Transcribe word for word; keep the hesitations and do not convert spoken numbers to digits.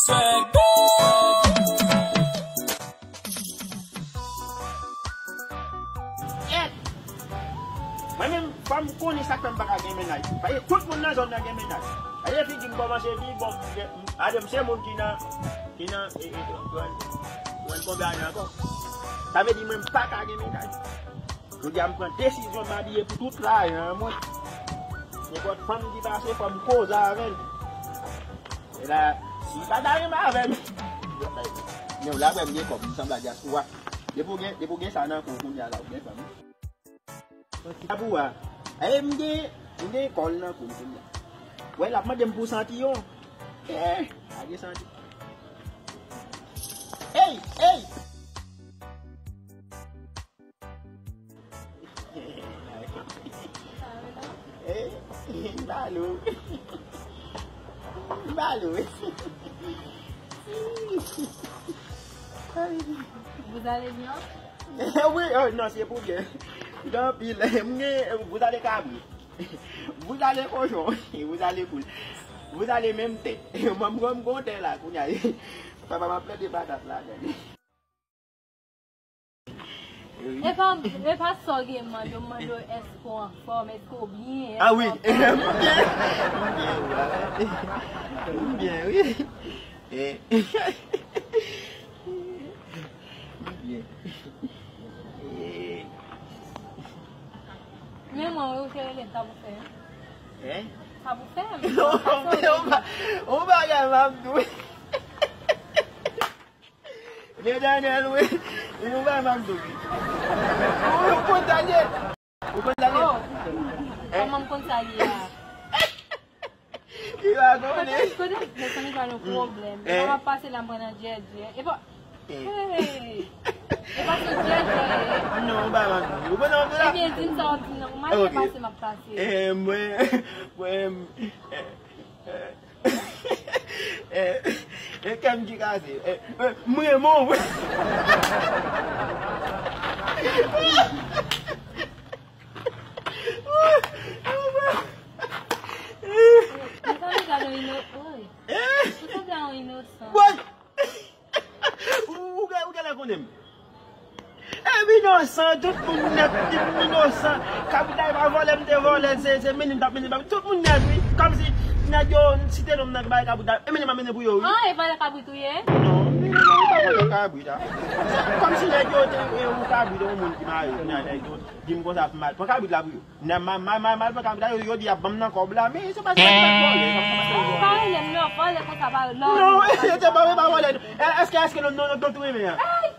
Swag. Yèt! Mwen menm, fò m konnen sa k fè m pa ka gen mennaj. Paske tout moun nan zòn nan gen mennaj. Paske figi m kòmanse di, bon, m gen, m, gade m se moun ki nan, ki nan, e, e, jwenn, jwenn konbyen ane ankò. Sa vle di mwen m pa ka gen mennaj. Jodi a m pran desizyon m abiye pou tout lajan an mwen. Nenpòt fanm ki pase, fò m koze avè l. E la, si l pa ta renmen avè m, men w la wè m gen kòb, m sanble a dyaspora. Depi w gen, depi w gen sa nan kou kounye a la, ou gen fanm. Ap ou a. E m gen, m gen kòl nan kou kounye a. Wè, l ap mande m pou santi yo. Eh, pa gen santi. Ey, ey! Eh, m ba l ou. M ba l ou. Vous allez bien? Wi, oh, non, se pou byen. Gen anpil. M gen, vous allez kabrit. Vous allez kochon. Vous allez poul. Vous allez menm tè. Mwen, m gon tè la, kounye a. Papa, m ap plante patat ladan. E pa, e pa sa w gen mande, yo mande w èske w anfòm, èske w byen, èske w anfòm. Ah wi, m byen, m byen, wi. M byen, wi. Eh. M byen. Eh. Men mwen, wi, ou te rele m, sa pou fè. Eh? Sa pou fè, men. On bagay m ap di w. Letanèl, wi. Li nou bay m ak dou, wi. Ou, ou konn sa l ye? Ou konn sa l ye? Oh. Eh? Kòman m konn sa l ye a? Li pa konnen. Kote, kote, mezanmi, pa gen pwoblèm. Eh? E pa m ap pase la, m pran nan djèdjè. E pa, eh, hey! E pa sou djèdjè. Non, ou bay m ak dou. Ou konn sa m ap di la? Ebyen, di m sa w ap di m nan. Ou mal pase, m ap pase. Eh, mwen, mwen, eh, eh, Eh, eh, kè m ki kase. Eh, eh, m renmen w. Mezanmi, gade yon ino-, woy. Eh? Ou sanble yon inosan. Woy! Ou, ou, ou genlè konnen m. E m inosan, tout moun nèt, m inosan. Kabrit la, e pa vòlè m te vòlè, se, se mennen m t ap mennen, tout moun nèt, wi. Kòmsi nèg yo site non m nan bay kabrit la, e mennen m ap mennen pou yo, wi. Ah, e vòlè kabrit ou ye? Non, m pa vòlè kabrit la. Se kòmsi nèg yo te, e, yon kabrit, yon moun ki mare, kounye a nèg yo di m konsa pou m al pran kabrit la pou yo. Nan, m a, m a, m a, m a al pran kabrit la, yo, yo di y ap ban m nan kòb la, men se pa, se pa, se pa vòlè, se pa vòlè. Pa rele m non, vòlè konsa pa, non. Non, se pa, se pa vòlè. E, èske, èske nou, nou, nou, nou tou renmen an? Ay!